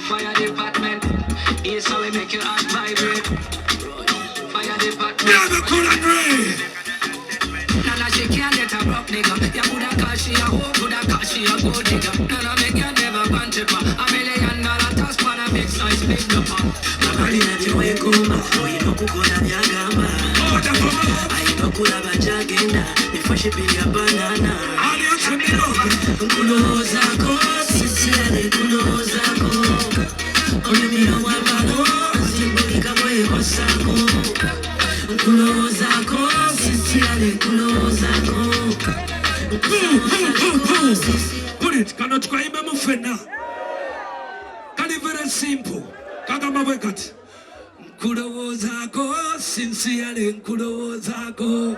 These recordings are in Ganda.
Fire department, here's how we make your heart vibrate. Fire department. Never could agree. She can't get a broke nigga. You coulda call she a hoe, coulda call she a gold digger. None of me can never want tripper. $1 million task for a big size big number. Abalina byeweegomba olina okukola byagamba, alina okulaba gyagenda nefashipinga banana. Nkulowoozaako sisirale, nkulowoozaako olumiro bwambalo nzimbulika bwekosaako. Nkulowoozaako sisirale, nkulowoozaako. Put kano tukayimbemu ffenna. Kali very simple, kagamba bwe kati: nkulowoozaako sincerely, nkulowoozaako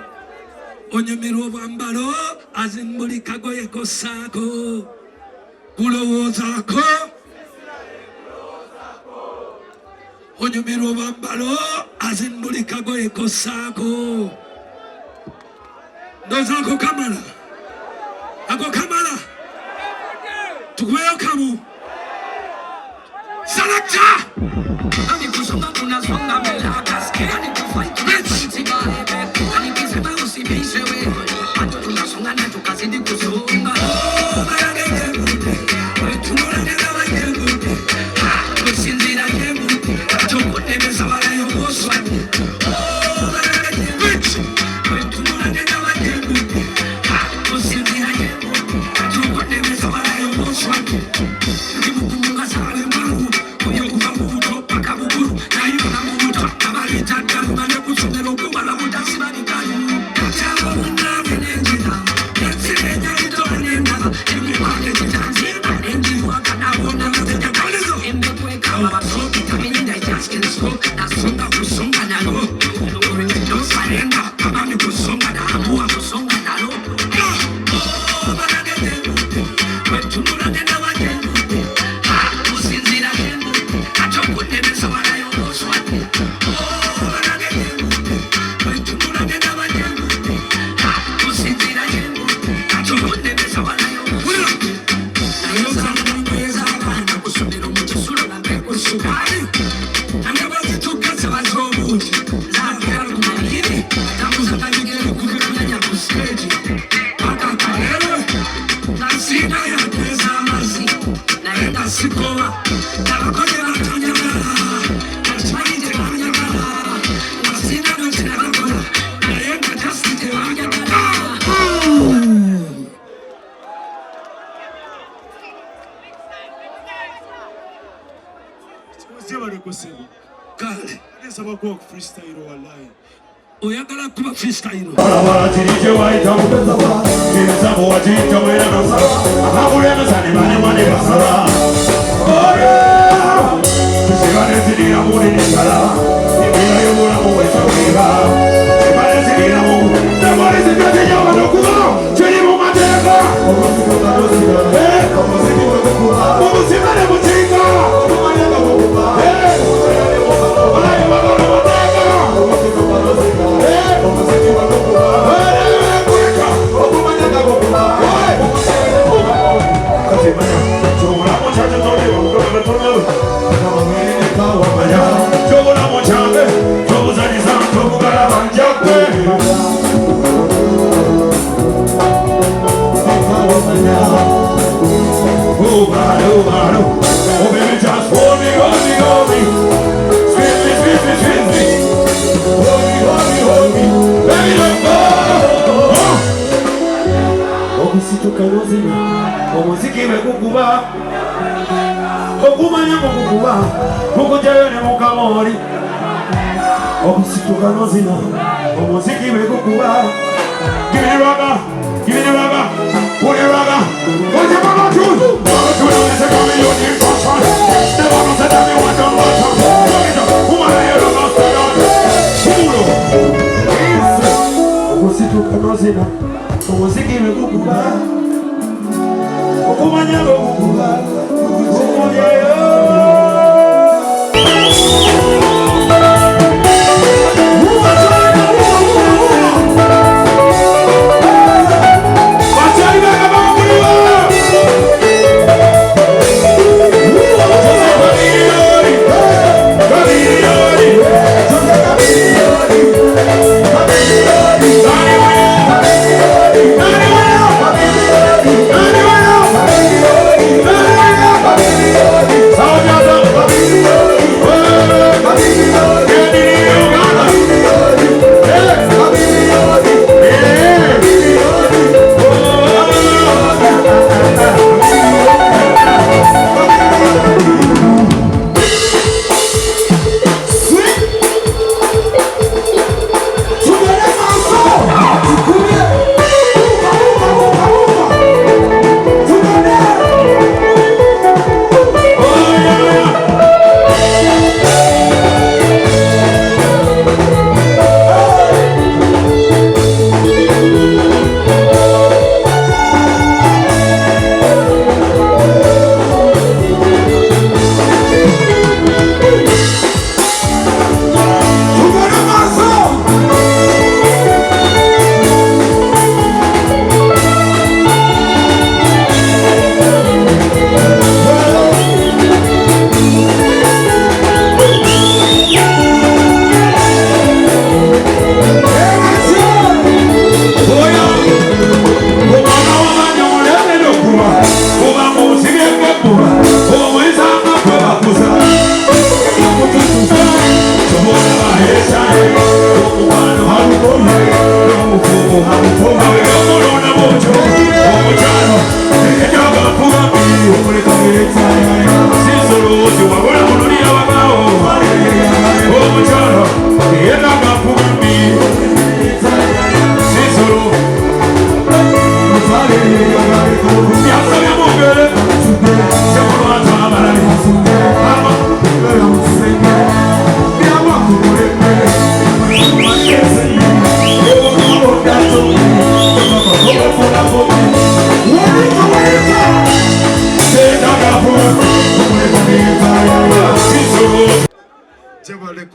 onyumirwa obwambalo azimbuli kagoye kosaako, kulowoozaako onyumirwa obwambalo azimbuli kagoye kosaako. Ndowooza ako kamala, ako kamala, tukubeyo kamu. Selector. Kusonga tunasonga mbele akasikia nikufight anikisema usibishe we bado tunasonga na tukazidi kusonga. Kusinzira tukutemeza walayoboswa. Kusinzira tukutemeza walayoboswa. Ndimukumunga sale mangu oyokuva mu buto paka bukulu nayona mu buto abaleta ddalu kusomero okumala butasibabikalu kataba munange nenjira ensibenyalitola nendaba emikwano egitanzimba nenjiwaka nabona nazejakalizo nasonga kusonga nalo nosalenga kama ni kusonga naamua kusonga nalo. Kusinzira atokunemesa walayoboswa. Kusinzira atokunemesa walayoboswa. Kusomero mu kisulo babekusukali angabazitukaza bazobungi zaagera tambuza kabigere kukunyanya ku stage paka kalero nasina yateza amazzi naye nga sikoba abakozi batanyagala nakimanyi tebanyagala nasina nokinabakola naye nga just tebanyagala. Zebalekosebo. Kale. Nsaba kuwa ku freestyle wallahi. Oyagala kuba freestyle? Balabala kiri kye wayitamu ebisabo wakiyitamu era nosaba abakulembesa ne balemwa ne basaba tusiba neziriramu nenesala embeera y'obulamu bwetaweba siba neziriramu nemwalizibyatenyabanokuba kiri mu mateeka mu buzima ne mukiika olaye bagala mateeka. Kyobulamu kyange kyobuzanyiza kyobugalaba njakwe. Oh, baby, just hold me, hold me, hold me. Squeeze me, squeeze me, squeeze me. Hold me, hold me, hold me. Baby, don't go. Okusituka n'ozina omuziki bwe gukuba okumanya mukukuba gukugyayo ne mukamooli. Okusituka n'ozina omuziki bwe gukuba. Give me the rubber, give me the rubber, put the rubber. What's your mama do? Mama do it, say come you need function. The mama said that me want to watch. Look it up, woman you don't know. Okusituka n'ozina omuziki bwe gukuba okumanya bwe gukuba gukugyayo. Bakyali bagamba muliwo.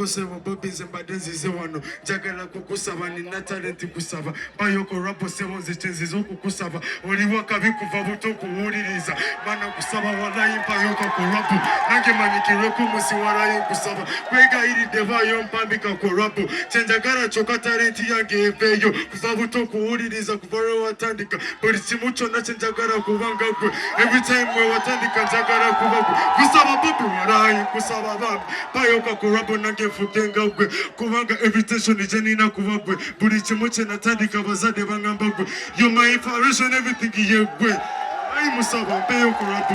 Sebo Bobi, nze mbadde nzize wano, njagala kukusaba, nina talenti kusaba mpayoko rap sebo, nze kyenzize okukusaba, oli wakabi kuva buto kuwuliriza mana kusaba, walayi mpayoko ku rap nange manyikirweko musi, walayi nkusaba, kwegayiridde bayo mpambika ku rap, kyenjagala kyokka talenti yange eveeyo. Kuva buto kuwuliriza, kuva lwe watandika buli kimu kyonna kyenjagala kubanga gwe, every time we watandika njagala kuba gwe. Kusaba Bobi, walayi kusaba bambi payoka ku rap nange nfuge nga gwe, kubanga every tension gye nina kuba gwe, buli kimu kye natandika bazadde bangamba gwe, you my inspiration, everything ye gwe. Ayi musaba mpeyo ku rap,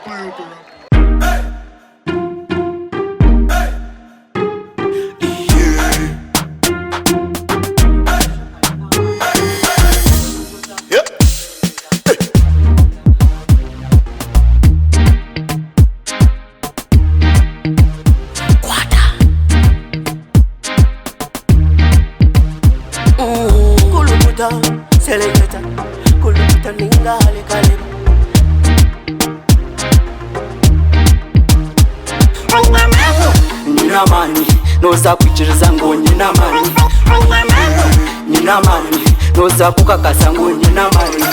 mpayo ku rap. Kulukuta, seleketa, kulukuta ninga halekaleba. Nina amaanyi noza kwikiriza ngu nyina amaanyi, nina amaanyi noza kukakasa ngu nyina amaanyi.